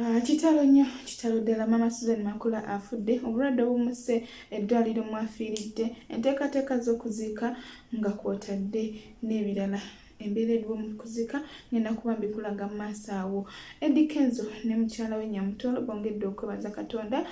Kitalo nnyo, kitalo ddala. Maama Susan Makula afudde obulwadde obumusse, eddwaliro mwafiiridde, enteekateeka z'okuziika nga kwotadde n'ebirala. Embeera eriwo mu kuziika ngenda kuba mbikulaga mu maaso awo. Eddy Kenzo ne mukyala we Nyamutolo bongedde okwebaza Katonda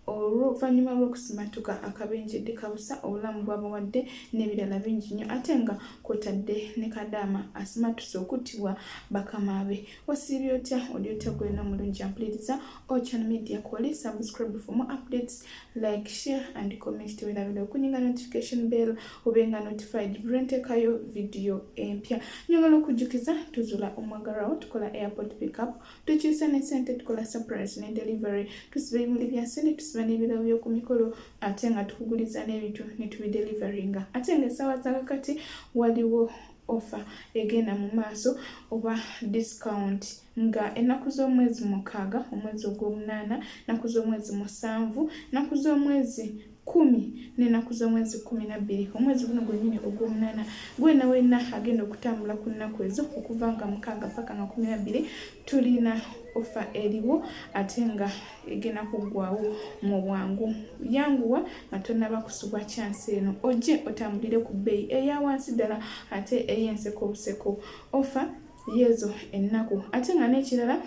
oluvannyuma lw'okusimatuka akabenje ddikabusa obulamu bw'abawadde n'ebirala bingi nnyo, ate nga kwotadde ne Kadaama asimatuse okuttibwa bakama be. Osiibye otya? Oli otya gwena omulungi ampuliriza? Ochan Media kwoli, subscribe for more updates, like, share and comment. Tewerabira okunyiga notification bell obenga notified lwenteekayo vidiyo empya. Nyongera okujjukiza, tuzula omwagalwawo, tukola airport pickup, tukyusa ne sente, tukola surprise ne delivery, tusiba ebimuli bya sente, tusiba n'ebirabo by'oku mikolo, ate nga tukuguliza n'ebintu ne tubideliveringa. Ate nga essaawa zakakati waliwo offer egenda mu maaso oba discount, nga ennaku z'omwezi 6 omwezi ogw'omunaana, ennaku z'omwezi 7, ennaku z'omwezi 10 n'ennaku z'omwezi 12 omwezi guno gwennyini ogw'omunaana. Gwena wenna agenda okutambula ku nnaku ezo okuva nga 6 paka nga 12, tulina offer eriwo ate nga egenda kuggwawo mu bwangu. Yanguwa nga tonnaba kusubwa chance eno, ojje otambulire ku bbeeyi eya wansi ddala ate ey'enseko buseko. Offer yeezo ennaku. Ate nga n'ekirala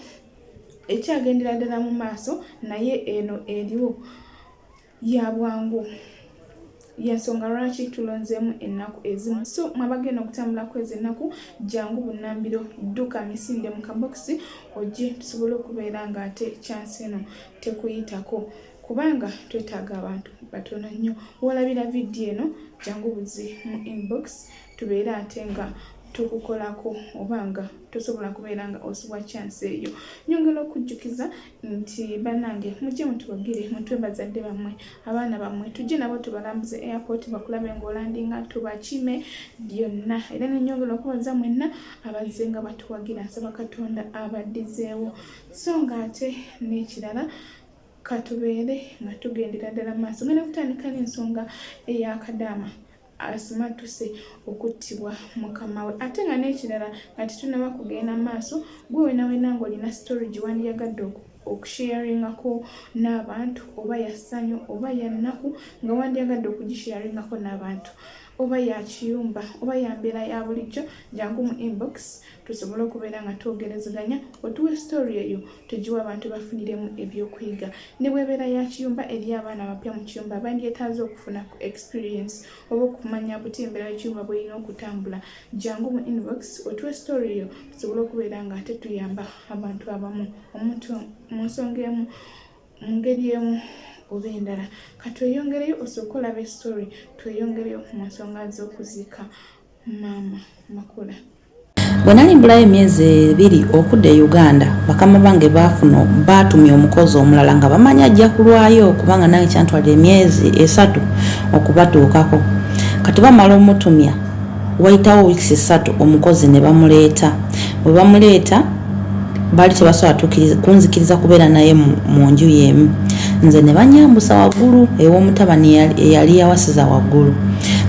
ekyagendera ddala mu maaso, naye eno eriwo ya bwangu, yensonga lwaki tulonzeemu ennaku ezimu. So mwabagenda okutambula kwezi ennaku, jangu bunnambiro, dduka misinde mu kabokisi ojje tusobole okubeera nga ate chance eno tekuyitako, kubanga twetaaga abantu batono nnyo. Wolabira vidiyo eno, jangu buzi mu inbox tubeere ate nga tukukolako, oba nga tosobola kubeera nga osubwa chance eyo. Nyongera okujjukiza nti bannange, mujje mutubagire, mutwe bazadde bammwe, abaana bammwe, tujje nabo tubalambuze airport, bakulabe ng'olandinga, tubakime byonna. Era nenyongera okubaza mwenna abazze nga batuwagira, nsaba Katonda abaddizeewo. So nga ate n'ekirala, katubeere nga tugendera ddala mu maaso. Ngenda kutandika n'ensonga ey'akadaama asimatuse okuttibwa mukama we. Ate nga n'ekirala, nga tetunaba kugenda maaso, gwe wena wena ng'olina story gye wandiyagadde okusharingako n'abantu, oba ya ssanyu oba ya nnaku, nga wandyagadde okugisharingako n'abantu, oba ya kiyumba oba ya mbeera ya bulijjo, jangu mu inbox tusobole okubeera nga twogerezeganya, otuwe story eyo tugiwe abantu bafuniremu ebyokuyiga. Ne bwebeera ya kiyumba, eri abaana abapya mu kiyumba bandyetaaze okufuna ku experience oba okumanya buti embeera y'ekiyumba bwerina okutambula, jangu mu inbox otuwe story eyo tusobole okubeera nga ate tuyamba abantu abamu omuntu mu nsonga emu, mu ngeri emu oba endala. Katweyongereyo, osooke olaba story, tweyongereyo mu nsonga z'okuziika Maama Makula. Bwe nali mbulayo emyezi 2 okudda e Uganda, bakama bange baafuna baatumya omukozi omulala nga bamanyi ajja kulwayo, kubanga nange kyantwalira emyezi 3 okubatuukako. Kati bamala omutumya, wayitawo wiikisi 3, omukozi ne bamuleeta. Bwe bamuleeta, baali tebasobola kunzikiriza kubeera naye mu nju y'emu. Nze ne banyambusa waggulu ew'omutabani eyali yawasiza waggulu.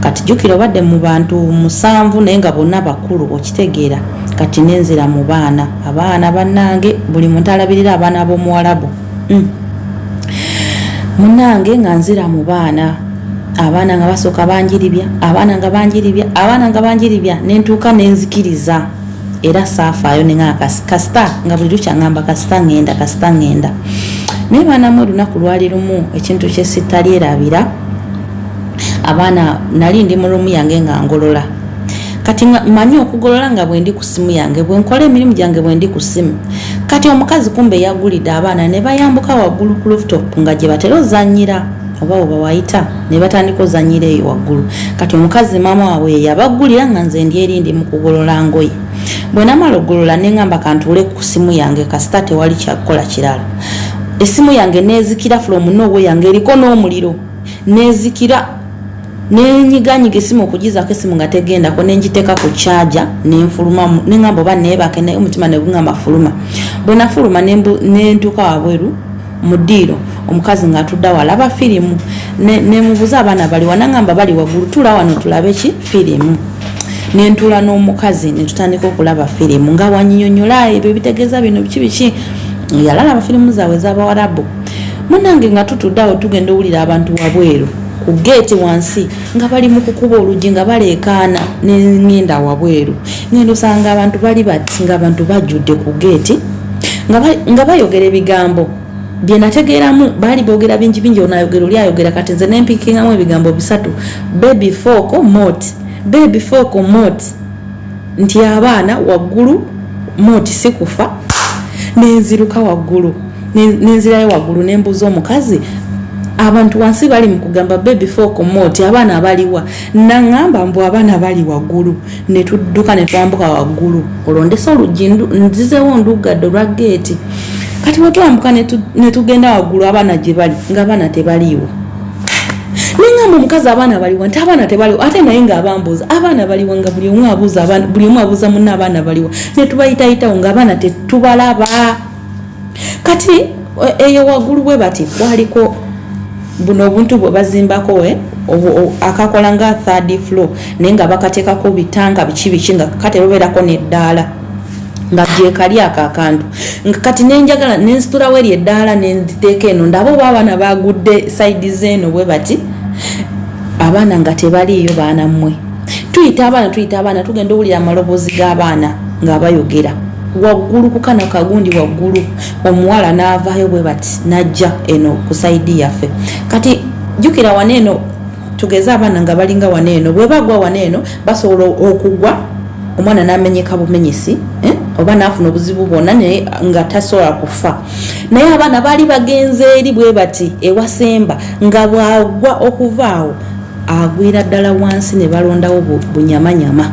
Kati jjukira obadde mu bantu musanvu, naye nga bonna bakulu, okitegeera? Kati nenzira mu baana. Abaana bannange, buli muntu alabirira abaana b'omuwalabu. Munnange, nga nzira mu baana, abaana nga basooka banjiribya, abaana nga banjiribya, abaana nga banjiribya, nentuuka nenzikiriza era saafaayo. Neŋaa kasita nga buli lukya ŋŋamba kasita ŋŋenda, kasita ŋŋenda. Naye baanamu, olunaku lwali lumu ekintu kye sitalyerabira. Abaana, nali ndi mu room yange nga ngolola. Kati manyi okugolola nga bwe ndi ku simu yange, bwe nkola emirimu gyange bwe ndi ku simu. Kati omukazi kumbe yagulidde abaana ne bayambuka waggulu ku rooftop nga gye batera ozanyira, oba oba wayita, ne batandika ozanyira eyo waggulu. Kati omukazi maama waabwe ye yabagulira, nga nze ndi eri ndi mu kugolola ngoye. Bwe namala okugolola, ne ŋŋamba kantuule ku simu yange, kasita tewali kyakukola kirala. Essimu yange neezikira from nowhere, nga eriko n'omuliro, neezikira. Nenyiganyiga esimu okugizaako, esimu nga tegendako. Nenjiteeka ku charger, nenfuluma, neŋamba oba neebake, naye omutima neguŋamba fuluma. Bwe nafuluma, nentuuka wabweru mu ddiiro, omukazi ng'atudde awo alaba firimu. Nemubuuza, "Abaana baliwa?" Naŋamba, "Bali waggulu, tula wano tulabe ki firimu." Nentuula n'omukazi netutandika okulaba firimu, nga wanyinyonyola ebyo bitegeeza bino biki biki. Yalalaba firimu zaabwe ez'Abawarabu. Munange nga tutudde awo, tugenda owulira abantu wabweru ku geeti wansi nga bali mu kukuba oluggi nga baleekaana. Nengenda wabweru, ngenda osanga abantu bali bati, nga abantu bajjudde ku geeti nga bayogera ebigambo bye nategeeramu. Baali boogera bingi bingi, ono ayogera, oli ayogera. Kati nze nempikingamu ebigambo bisatu: baby, fork, mot, baby, fork, mot, nti abaana waggulu, moti si kufa. Nenziruka waggulu, nenzirayo waggulu, nembuuza omukazi, abantu wansi bali mu kugamba baby, fork, mot, abaana baliwa? Naŋŋamba mbu abaana bali waggulu. Netudduka netwambuka waggulu. Olwo ndese oluggi nzizewo, nduggadde olwa geeti. Kati wetwambuka netugenda waggulu abaana gye bali, ng'abaana tebaliiwo. Neŋŋamba omukazi, abaana baliwa? Nti abaana tebaliwo. Ate naye ng'abambuuza, abaana baliwa? Nga buli omu abuuza, buli omu abuuza munne, abaana baliwa? Netubayitayitawo ng'abaana tetubalaba. Kati eyo waggulu bwe bati kwaliko buno obuntu bwe bazimbako eh, akakola nga third floor, naye nga bakateekako bitanka biki biki, nga katera obeerako n'eddaala nga gyekali ako akantu. Nga kati nenjagala nensitulawo eri eddaala, nenziteeka eno, ndaba oba abaana bagudde side zeeno bwe bati. Abaana nga tebaliiyo. Baana mmwe, tuyita abaana, tuyita abaana, tugenda owulira amaloboozi g'abaana nga bayogera waggulu ku kano kagundi waggulu. Omuwala n'avaayo bwe bati, n'ajja eno ku side yaffe. Kati jjukira wano eno, tugeze abaana nga balinga wano eno, bwe bagwa wano eno basobola okugwa, omwana n'amenyeka bumenyesi, eh? Oba n'afuna obuzibu bwonna, naye nga tasobola kufa. Naye abaana baali bagenze eri bwe bati ewasemba, nga bw'agwa okuva awo agwira ddala wansi ne balondawo bunyamanyama.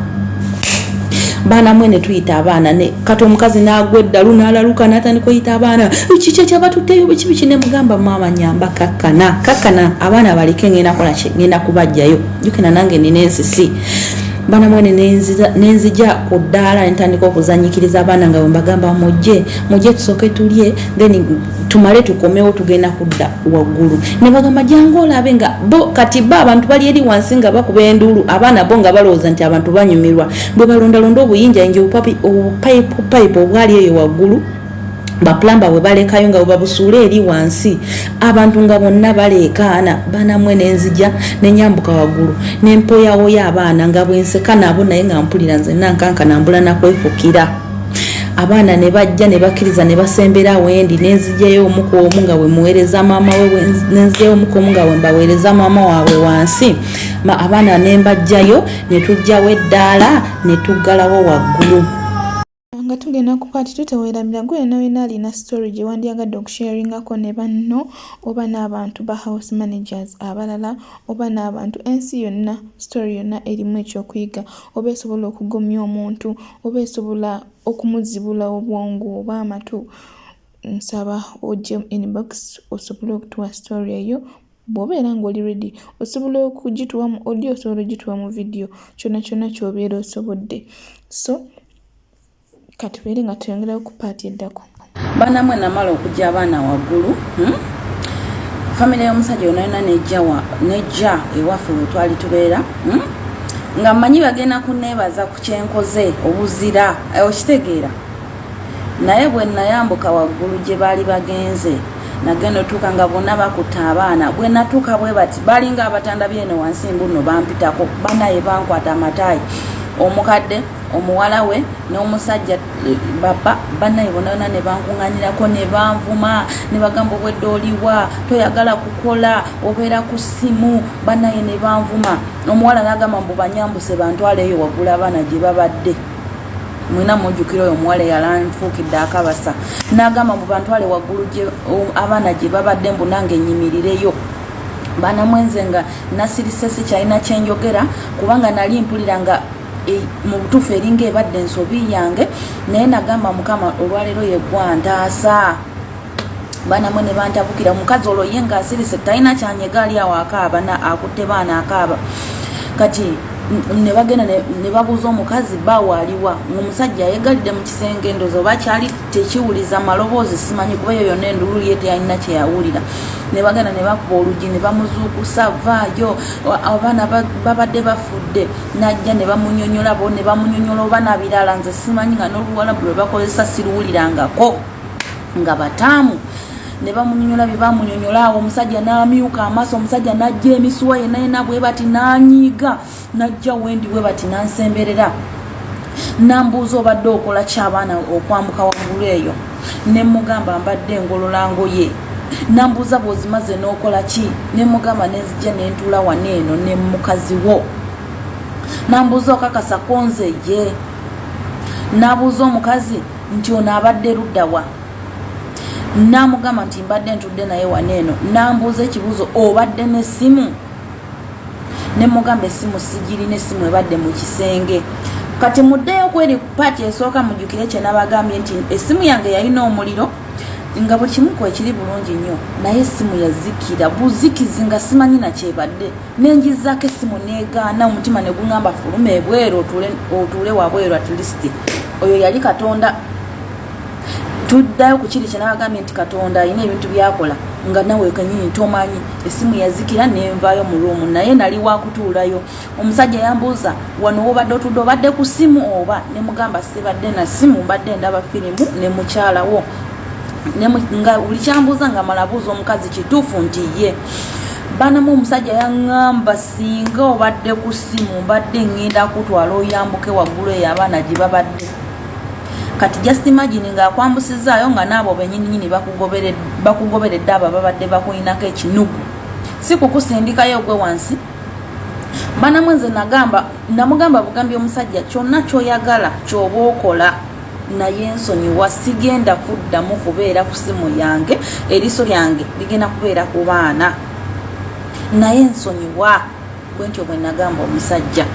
Baana mwe, ne tuyita abaana ne kati omukazi n'agwa eddalu, n'alaluka, n'atandika oyita abaana, kiki ekyabatutteyo, biki biki. Ne mugamba, maama nyamba, kakkana, kakkana, abaana baleke, ngenda kola ki, ngenda kubajjayo. Jjukira nange nina ensisi. Baana mwene, nenzija ku ddaala, nentandika okuzanyikiriza abaana nga bwe mbagamba, mujje, mujje tusooke tulye, then tumale tukomewo, tugenda kudda waggulu. Ne bagamba, jangu olabe. Nga bo kati bo abantu bali eri wansi nga bakuba enduulu, abaana bo nga balowooza nti abantu banyumirwa bwe balondalonda obuyinjayinja, obupayipu obwali eyo waggulu, baplumber bwe balekayo, nga bwebabusuula eri wansi, abantu nga bonna baleekaana. Banamwe, nenzija nenyambuka waggulu, nempoyawoyo abaana nga bwenseka nabo, naye nga mpulira nze nankankana, mbula nakwefukira. Abaana ne bajja ne bakkiriza ne basembera wendi, nenzijjayo omu ku omu nga bwe muweereza maama we, nenzijjayo omu ku omu nga bwe mbaweereza maama waabwe wansi. Abaana ne mbajjayo, ne tujjawo eddaala ne tuggalawo waggulu. Nga tugenda ku part two, teweerabira gwe yena wena alina story gye wandyagadde okusharingako ne banno oba n'abantu ba house managers abalala oba n'abantu ensi yonna, story yonna erimu ekyokuyiga oba esobola okugumya omuntu oba esobola okumuzibula obwongo oba amatu, nsaba ojje mu inbox osobole okutuwa story eyo. Bw'obeera ng'oli ready, osobola okugituwa mu audio, osobola ogituwa mu video, kyonna kyonna ky'obeera osobodde. So katubeere nga tuyongerayo ku part eddako. Banamwe, namala okujja abaana waggulu, Famire y'omusajja yonna yonna nejja ewaffe we twali tubeera, Nga mmanyi bagenda kuneebaza ku kyenkoze obuzira, eh, okitegeera. Naye bwe nayambuka waggulu gye baali bagenze, nagenda otuuka nga bonna bakutta abaana. Bwe natuuka bwe bati, balinga abatandabye eno wansi, mbuno bampitako. Banaye bankwata amataayi, omukadde, omuwala we n'omusajja, eh, baba banaye bonna yonna ne bankuŋŋanirako ne banvuma ne bagamba, obwedde oliwa, toyagala kukola, obeera ku ssimu. Banaye ne banvuma. Omuwala n'agamba mbu banyambuse bantwale eyo waggulu abaana gye babadde. Mwena mujjukira oyo omuwala eyalanfuukidde akabasa, n'agamba mbu bantwale waggulu abaana gye babadde, mbu nange nyimirireyo. Baana mwenze, nga nasirise, sikyalina kyenjogera, kubanga nali mpulira nga e, mu butuufu eringa ebadde ensobi yange. Naye nagamba, Mukama olwaleero yeggwa ntaasa. Baana mwe, ne bantabukira. Omukazi olwo ye ng'asirise, talina kyanyega, ali awo akaaba, akutte baana akaaba. Kati ne bagenda ne babuuza omukazi, bbaawe aliwa? Ng'omusajja yegalidde mu kisenge, ndooza oba kyali tekiwuliza maloboozi, simanyi, kuba eyo yonna endulu ye teyalina kyeyawulira. Ne bagenda ne bakuba oluggi ne bamuzuukusa, vaayo, abaana babadde bafudde. Najja ne bamunyonyola bo, ne bamunyonyola oba nabirala, nze simanyi, nga n'oluwalabu lwe bakozesa siruwulirangako. Nga bataamu ne bamunyonyola bye bamunyonyola awo, omusajja n'amyuka amaaso, omusajja n'ajja emisuwa yenna yenna bwe bati, n'anyiiga, n'ajja wendi bwe bati, n'ansemberera, nambuuza, "Obadde okola ki abaana okwambuka waggulu eyo?" Ne mugamba, "Mbadde ngolola ngoye." Nambuuza, "Bw'ozimaze n'okola ki?" Ne mugamba, "Nenzija nentuula wano eno ne mukazi wo." Nambuuza, "Okakasa konze ye?" Nabuuza omukazi nti, "Ono abadde luddawa?" Namugamba nti, "Mbadde ntudde naye wano eno." Nambuuza ekibuuzo, "Obadde n'essimu?" Ne mugamba, "Essimu sigirina, essimu ebadde mu kisenge." Kati muddeyo kweri part esooka, mujjukire kye nabagambye nti essimu yange yalina omuliro, nga buli kimu kwekiri bulungi nnyo, naye essimu yazikira buzikizi nga simanyi nakyebadde. Nenjizaako essimu negaana, omutima ne guŋŋamba, "Fuluma ebweru, otuule wabweru at least." Oyo yali Katonda. Tuddayo ku kiri kyenabagambye nti Katonda alina ebintu byakola nga nawe kenyini tomanyi. Essimu yazikira, nenvaayo mu room, naye nali wakutuulayo. Omusajja yambuuza, "Wano wobadde otudde, obadde ku ssimu oba?" Nemugamba, "Sibadde na ssimu, mbadde ndaba firimu ne mukyalawo." Nga buli kyambuuza nga mala buuza omukazi kituufu nti ye. Banamu, omusajja yaŋŋamba, "Singa obadde ku ssimu, mbadde ŋŋenda kutwala oyambuke waggulu eyo abaana gye babadde." Kati just imagine ng'akwambusizaayo, nga naabo benyininyini bakugoberedde, abo babadde bakulinako ekinugu, si kukusindikayo gwe wansi. Banamwe, nze nagamba, namugamba bugambi omusajja, "Kyonna kyoyagala kyoba okola, naye nsonyiwa, sigenda kuddamu kubeera ku simu yange, eriiso lyange ligenda kubeera ku baana, naye nsonyiwa." Bwentyo bwe nagamba omusajja,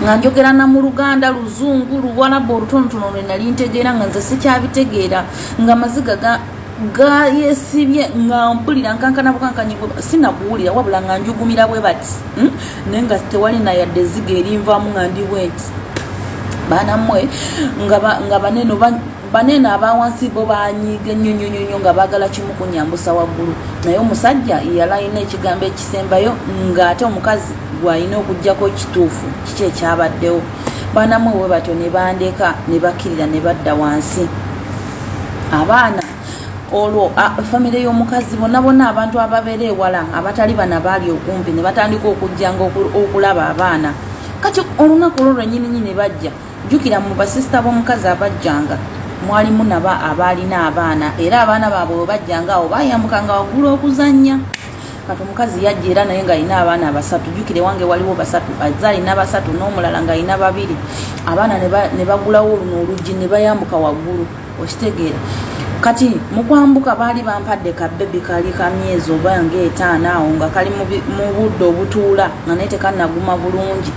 nga njogera na mu Luganda, Luzungu, Luwalabu olutonotono lwe nali ntegeera, nga nze sikyabitegeera, nga amaziga gayesibye, nga mpulira nkankana bukankanyi, sinakuwulira, wabula nga njugumira bwe bati, Naye nga tewali nayadde eziga erinvaamu, nga ndi bwenti. Baana mmwe, nga baneno banene abawansi bo banyiiga ennyo nnyo nnyo, nga baagala kimu, kunyambusa waggulu. Naye omusajja yali alina ekigambo ekisembayo, ng'ate omukazi gw'alina okugjako ekituufu kiki ekyabaddewo. Baanamwe, bwe batyo ne bandeka, ne bakkirira, ne badda wansi. Abaana olwo, famire y'omukazi bonna bonna, abantu ababeera ewala abatali bana baali okumpi, ne batandika okujjanga okulaba abaana. Kati olunaku olwo lwennyininyini bajja, jjukira mu basisita b'omukazi abajjanga mwalimu naba abaalina abaana, era abaana baabwe bwe bajjanga awo bayambukanga waggulu okuzannya. Kati omukazi yajja era naye ng'alina abaana basatu. Jjukire wange waliwo basatu, azze alina basatu n'omulala ng'alina babiri. Abaana ne bagulawo luno oluggi ne bayambuka waggulu, okitegeera? Kati mukwambuka baali bampadde ka baby, kali ka myezi oba ngaetaano awo, nga kali mu budde obutuula, nga naye tekannaguma bulungi.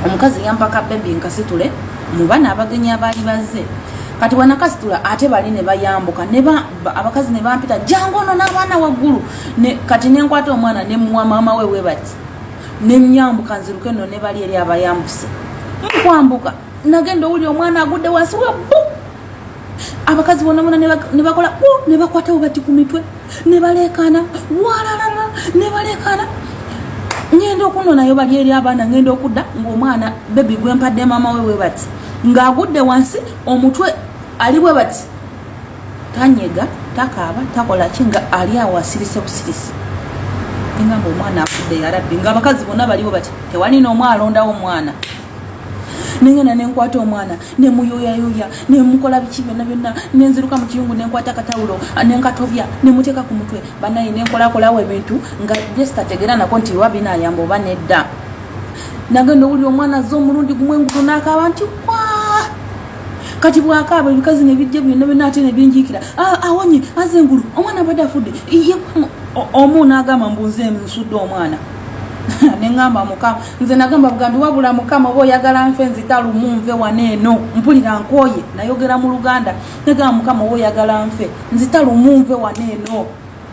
Omukazi yampa ka baby nkasitule mu bana abagenyi abaali bazze. Kati bwenakasitula, ate bali ne bayambuka, abakazi ne bampita, "Jangu ono n'abaana waggulu." Kati nenkwata omwana nemuwa maama we bwe bati, nenyambuka nziruke nno ne bali eri abayambuse. Mukwambuka nagenda owulira omwana agudde wansi we bu. Abakazi bonna bonna ne bakola ne bakwatawo bati ku mitwe, ne baleekaana walalala, ne baleekaana. Ngenda okunonayo bali eri abaana, ngenda okudda ng'omwana baby gwempadde maama we bwe bati ng'agudde wansi, omutwe ali bwe bati, tanyega, takaaba, takola ki, nga ali awo asirise busirisi. Engamba, "Omwana afudde, yarabbi!" Nga abakazi bonna baliwo bati, tewali n'omu alondawo omwana. Nengenda nenkwata omwana, nemuyoyayoya, nemukola biki byonna byonna, nenziruka mu kiyungu, nenkwata akatawulo, nenkatobya, nemuteeka ku mutwe. Banaye, nenkolakolawo ebintu nga jesitategeera nako nti oba binayamba oba nedda. Nagenda owulira omwana azze omulundi gumu engulu, n'akaaba nti wa. Kati bwakaaba, ebikazi nebijja byonna byonna, ate nebinjiikira, "Ah, awonye, aze engulu, omwana abadde afudde." Omu n'agamba mbu nze nsudde omwana. Neŋŋamba, "Mukama." Nze nagamba bugambi, "Wabula Mukama, oba oyagala nfe, nzita lumu, nve wano eno, mpulira nkooye." Nayogera mu Luganda, negamba, "Mukama, oba oyagala nfe, nzita lumu, nve wano eno,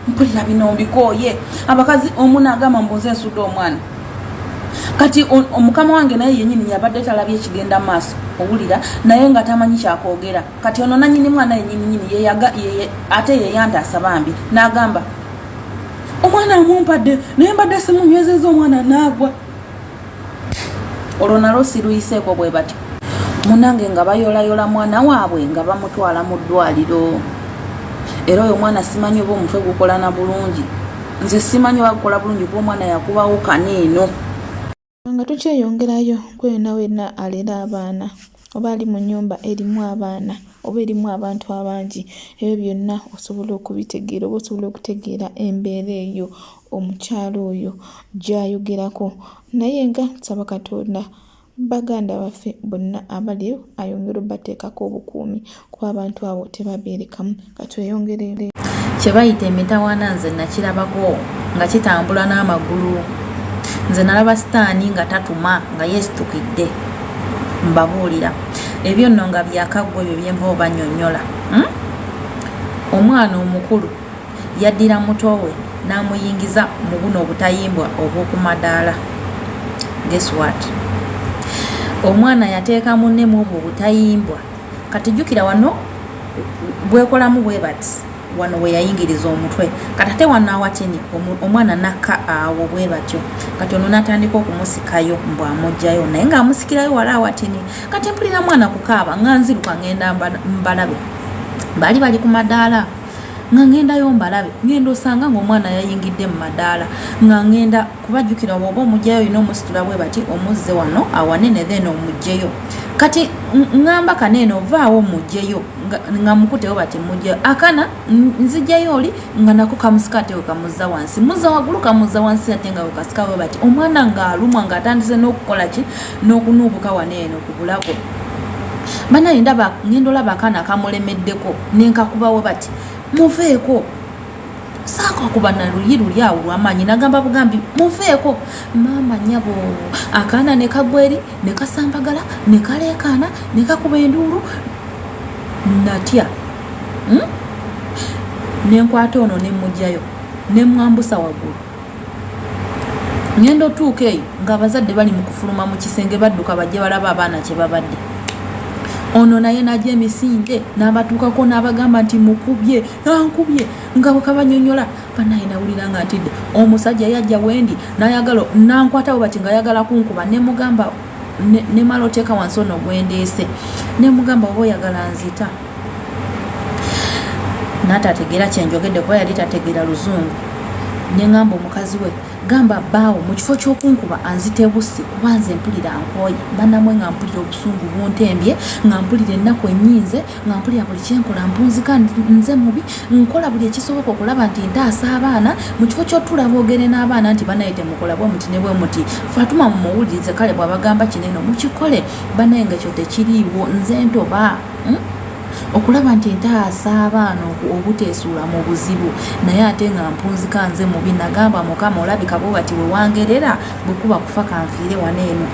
mpulira bino mbikooye." Abakazi, omu n'agamba mbu nze nsudde omwana. Kati omukama wange naye yenyini yabadde talabye ekigenda maaso, owulira, naye nga tamanyi kyakwogera. Kati ono nanyini mwana yenyininyini ate yeyantaasa bambi, n'agamba, "Omwana amumpadde, naye mbadde simunywezeza, omwana naagwa." Olwo nalwo siruyiseeko bwe batyo munange, nga bayolayola mwana waabwe, nga bamutwala mu ddwaliro. Era oyo omwana simanyi oba omutwe gukola na bulungi. Nze simanyi oba gukola bulungi kuba omwana yakubawo kano eno. Nga tukyeyongerayo gwe wenna alera abaana oba ali mu nnyumba erimu abaana oba erimu abantu abangi, ebyo byonna osobola okubitegeera oba osobola okutegeera embeera eyo omukyala oyo gy'ayogerako. Naye nga nsaba Katonda baganda baffe bonna abali eyo ayongere obateekako obukuumi kuba abantu abo tebabeerekamu. Katweyongereyo. Kye bayita emitawaana nze nakirabako nga kitambula n'amagulu. Nze nalaba sitaani nga tatuma nga yeesitukidde. Mbabuulira. Ebyo nno nga byakaggwa ebyo bye nva obannyonnyola. Hmm? Omwana omukulu yaddira muto we n'amuyingiza mu buno obutayimbwa obw'oku madaala. Guess what? Omwana yateeka munne mu obwo obutayimbwa. Kati jjukira wano bwekolamu bwe bati wano we yayingiriza omutwe kati ate wano awatini omwana nakka awo bwe batyo kati ono n'atandika okumusikayo mbu amugjayo naye ng'amusikirayo wala awatini kati mpulira mwana kukaaba nga nziruka ngenda mbalabe baali bali ku madaala nga ngendayo mbalabe ngenda osanga ngaomwana yayingidde mu madaala nga ngenda kubajjukira oba omugjayo olina omusitula bwe bati omuzze wano awanene then omugjeyo kati ngamba kana eno vaawo mugjeyo nga mukutewo bati mugjeyo akana nzijjayo oli nga nako kamusika ate wekamuzza wansi muzza waggulu kamuzza wansi ate nga wekasika bwe bati omwana ng'alumwa ng'atandise n'okukola ki n'okunuubuka wano eno ku bulago banaye ndaba ngenda olaba akaana kamulemeddeko nenkakubawo bati muveeko saakakuba na luyi luli awo lwamaanyi nagamba bugambi muveeko maama nyabo akaana ne kagwa eri ne kasambagala ne kaleekaana ne kakuba enduulu natya hmm? nenkwata ono nemugjayo nemwambusa waggulu ngenda otuuka eyo ng'abazadde bali mu kufuluma mu kisenge badduka bajje balaba abaana kye babadde ono naye najja emisinde n'abatuukako n'abagamba nti mukubye ankubye nga bwe kabanyonyola banaye nawulira nga ntidde omusajja yajja wendi nayagala nankwatawo bati nga ayagala kunkuba nemugamba nemala oteeka wansi ono gwendeese nemugamba oba oyagala nzita natategeera kyenjogedde kuba yali tategeera luzungu neŋamba omukazi we gamba bbaawo mu kifo ky'okunkuba anzite bussi kuba nze mpulira nkooye banamwe nga mpulira obusungu buntembye nga mpulira ennaku enyinze nga mpulira buli kyenkola mpunzika nze mubi nkola buli ekisoboka okulaba nti ntaasa abaana mu kifo ky'otuula boogere n'abaana nti banaye temukola bwe muti ne bwe muti fatuma mumuwulirize kale bw'abagamba kino eno mukikole banaye nga ekyo tekiriiwo nze ntoba hmm? okulaba nti ntaasa abaana obuteesuula mu buzibu naye ate nga mpunzika nze mubi nagamba mukama olabika bwe bati wewangerera bwe kuba kufa kanfiire wano eno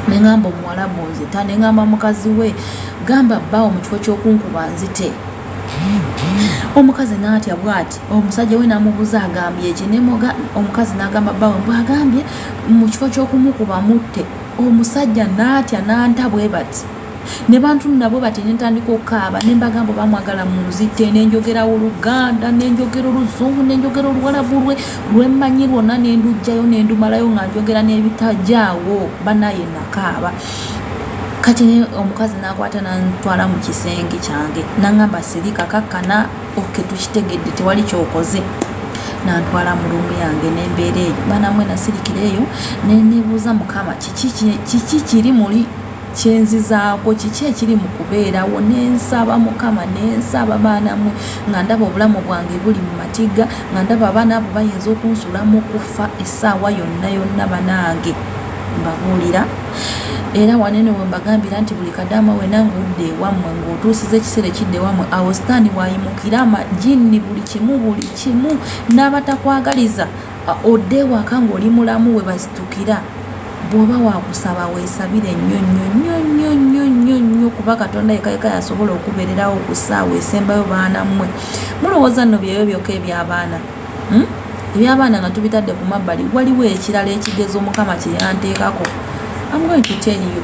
nengamba omuwalabu nzita nengamba mukazi we gamba bbaawo mu kifo ky'okunkuba nzite omukazi n'atya bwati omusajja we n'amubuuza agambye eki nemoga omukazi n'agamba bbaawe mbu agambye mu kifo ky'okumukuba mutte omusajja n'atya n'anta bwe bati ne bantunula bwe bati ne ntandika okukaaba ne mbagamba oba mwagala munzite ne njogera oluganda ne njogera oluzungu ne njogera oluwalabu lwe lwemmanyi lwonna ne ndujjayo ne ndumalayo nga njogera n'ebitajaawo banaye nakaaba kati omukazi nakwata nantwala mu kisenge kyange nangamba sirika kakkana oke tukitegedde tewali kyokoze nantwala mu luumu yange nembeera eyo banamwe nasirikira eyo nenebuuza mukama kiki kiri muli kyenzizaako kiki ekiri mu kubeerawo nensaba mukama nensaba baana mwe nga ndaba obulamu bwange buli mu matigga nga ndaba abaana abo bayinza okunsuula mu kufa essaawa yonna yonna banange mbabuulira era wanene wembagambira nti buli kadaama wena ngaodda ewammwe ng'otuusiza ekiseera ekidda ewammwe awo sitaani wayimukira amajinni buli kimu buli kimu n'abatakwagaliza odde ewaka ng'oli mulamu we basitukira bw'oba wakusaba weesabire nnyo nnyo nnyo nnyo nnyo nnyo nnyo kuba katonda yeka yeka yasobola okubeererawo ku ssaawa esembayo baana mmwe mulowooza nno byeyo byokka eby'abaana hmm? Eby'abaana nga tubitadde ku mabbali waliwo ekirala ekigezo mukama kye yanteekako I'm going to tell you.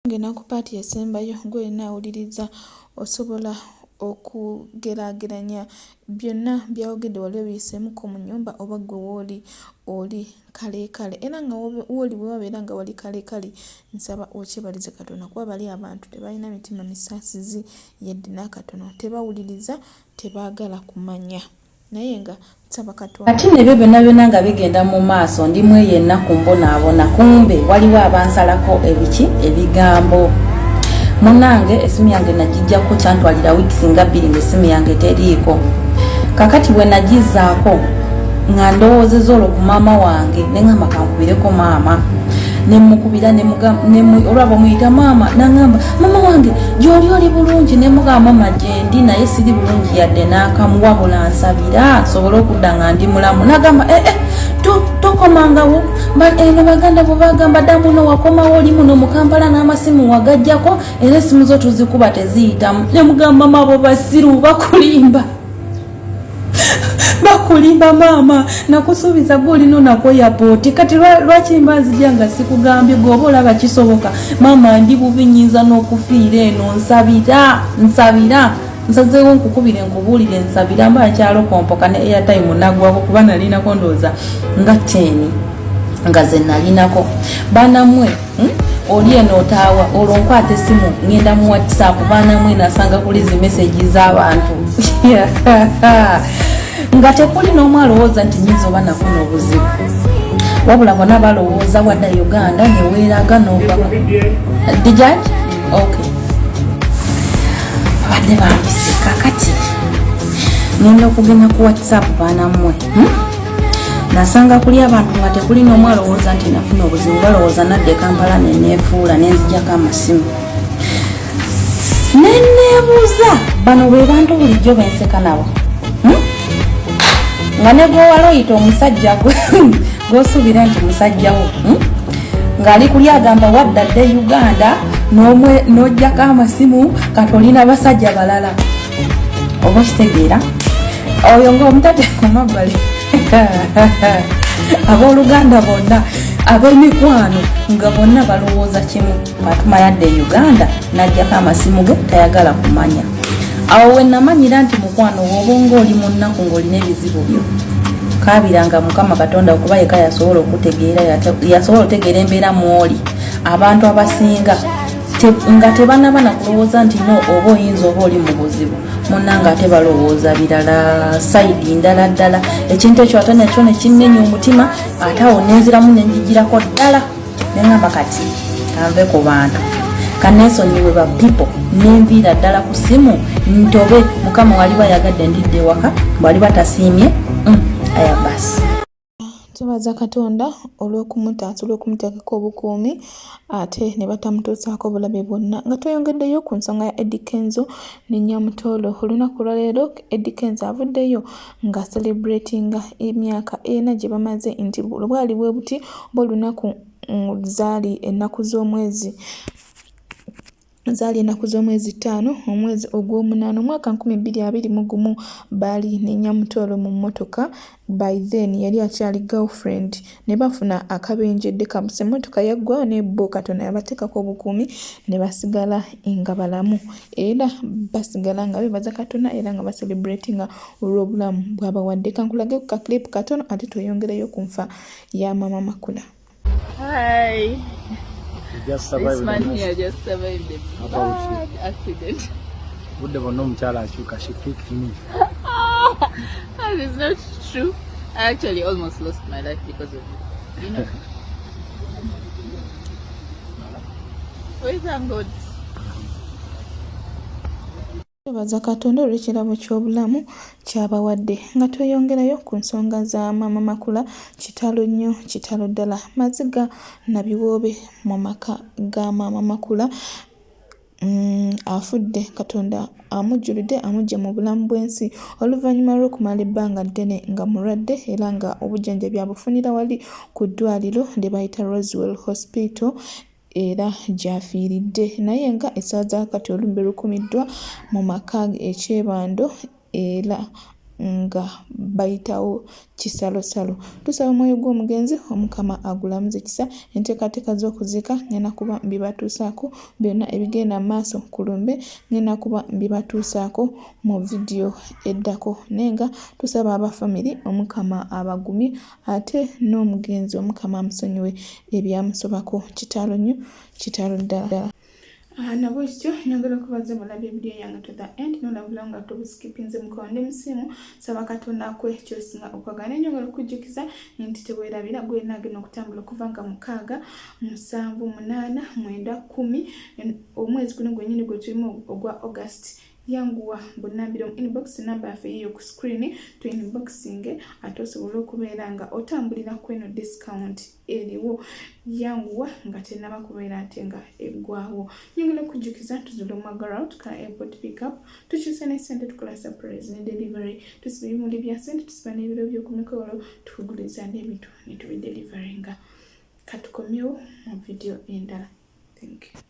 Ngenda ku paati esembayo gwe yenna awuliriza osobola okugeraageranya byonna by'ayogedde wali obiyiseemuko mu nnyumba oba ggwe w'oli oli kaleekale era nga w'oli bwe wabeera nga wali kaleekale nsaba okyebalize Katonda kuba bali abantu tebalina mitima misaasizi yadde n'akatono tebawuliriza tebaagala kumanya. Naye nga nsaba Katonda. Kati nno ebyo byonna byonna nga bigenda mu maaso ndi mu eyo ennaku mbonaabona kumbe waliwo abansalako ebiki ebigambo munange esimu yange nagijjako kyantwalira wiiki nga bbiri nga esimu yange teriiko kakati bwe nagizaako nga ndowoozeza olwo ku maama wange ne ngamba kankubireko maama nemukubira olwaba omuyita maama nangamba maama wange gyoli oli bulungi nemugamba maama gyendi naye siri bulungi yadde n'akamu wabula nsabira nsobole okudda nga ndi mulamu nagamba eh, eh, tokomangawo eno baganda bo bagamba dda muno wakomawo oli muno mu kampala n'amasimu wagajjako era esimu zo tuzikuba teziyitamu nemugamba mabo basiru bakulimba bakulimba maama nakusuubiza gwe olina onako yapooti kati lwaki mba nzija nga sikugambye gwe oba olaba kisoboka maama ndi bubi nyinza n'okufiira eno nsabira nsabira nsazeewo nkukubire nkubuulire nsabira mba nkyalokompoka ne airtime nagwako kuba nalinako ndowooza nga teeni nga ze nalinako banamwe Hmm? oli eno otaawa olwo nkwata essimu ngenda mu whatsapp baana mwe nasanga kuli zi message z'abantu nga tekuli n'omu alowooza nti nyinza oba nafuna obuzibu wabula bona balowooza wadda uganda neweeraga nova dijaj ok babadde bambise kakati ngenda okugenda ku whatsapp baana mmwe hmm? Nasanga kuli abantu nga tekuli n'omu alowooza nti nafuna obuzibu, balowooza nadda e Kampala ne neefuula ne nzigyako amasimu ne neebuuza bano be bantu bulijjo benseka nabo hmm? Nga ne gwewala oyita omusajja gw'osuubira nti musajja wo hmm? Ng'ali kuli agamba wadda dde Uganda n'oggyako amasimu kati olina basajja balala oba okitegeera oyo ng'omutadde ku mabbali abooluganda bonna ab'emikwano nga bonna balowooza kimu Fatuma yadda e Uganda n'aggyako amasimu ge tayagala kumanya awo we namanyira nti mukwano woba ng'oli mu nnaku ng'olina ebizibu byo kaabiranga mukama katonda okuba yeka yasobola okutegeera yasobola otegeera embeera mwoli abantu abasinga nga tebanaba nakulowooza nti no oba oyinza oba oli mu buzibu munange ate balowooza birala sayidi ndala ddala ekintu ekyo ate nakyo nekimmenya omutima ate awo nenziramu nenjijirako ddala nengamba kati kanve ku bantu kanesonyiwe ba people nenviira ddala ku simu ntobe mukama waliba ayagadde ndidde ewaka bwaliba tasiimye mm, aya basi Twebaza Katonda olw'okumutaasa, olw'okumuteekako obukuumi ate ne batamutuusaako bulabe bwonna. Nga tweyongeddeyo ku nsonga ya Eddy Kenzo ne Nyamutoolo, olunaku olwaleero Eddy Kenzo avuddeyo nga celebratinga emyaka ena gye bamaze nti bwali bwe buti oba olunaku zaali ennaku z'omwezi Zaali ennaku z'omwezi ttaano omwezi ogw'omunaana omwaka 2021 baali ne Nyamutooro mu mmotoka by then yali akyali girlfriend ne bafuna akabenje ddekabusa emmotoka yaggwawo naye bo Katonda yabateekako obukuumi ne basigala nga balamu era basigala nga beebaza Katonda era nga bacelebratinga olw'obulamu bw'abawadde. Kankulage ku ka clip katono ate tweyongereyo ku nfa ya Maama Makula. Hi. You just survived This man here just survived a bad accident. Budde bonna omukyala akyuka she picked me. That is not true. I actually almost lost my life because of you. You know. We thank God. Twebaza Katonda olw'ekirabo ky'obulamu ky'abawadde. Nga tweyongerayo ku nsonga za Maama Makula, kitalo nnyo kitalo ddala. Maziga na biwoobe mu maka ga Maama Makula. Mm, afudde Katonda amujjuludde amuggye mu bulamu bw'ensi oluvannyuma lw'okumala ebbanga ddene nga mulwadde era nga obujjanjabi abufunira wali ku ddwaliro lye bayita Roswell Hospital era gy'afiiridde naye nga essaawa za kati olumbe lukumiddwa mu maka e Kyebando era nga bayitawo kisalosalo. Tusaba omwoyo gw'omugenzi Omukama agulamuze kisa. Enteekateeka z'okuziika ngenda kuba mbibatuusaako byonna ebigenda mu maaso ku lumbe ngenda kuba mbibatuusaako mu vidiyo eddako naye nga tusaba aba famire Omukama abagumye ate n'omugenzi Omukama amusonyiwe ebyamusobako. Kitalo nnyo, kitalo ddala. Ah, nabwe kityo nyongera okubaza mulabe vidiyo yange to the end nolabula nga tobuskipinze mukono ndi musimu saba katonda akuwe kyosinga okwagala naye nyongera okujjukiza nti tewerabira gwena agenda okutambula okuva nga 6 7 8 9 10 omwezi guno gwenyini gwe tulimu ogwa August yanguwa bunambiro mu inbox namba yaffe yiyo ku screen tu inboxing ate osobole okubeera nga otambulira kweno discount eriwo yanguwa nga tenaba kubeera ate nga eggwawo. Nyongera okujjukiza tuzula omwagala tukola airport pickup, tukyusa ne sente, tukola surprise ne delivery, tusiba ebimuli bya sente, tusiba n'ebiro by'oku mikolo, tukuguliza n'ebintu ne tubideliveringa. Katukomyewo mu vidiyo endala. Thank you.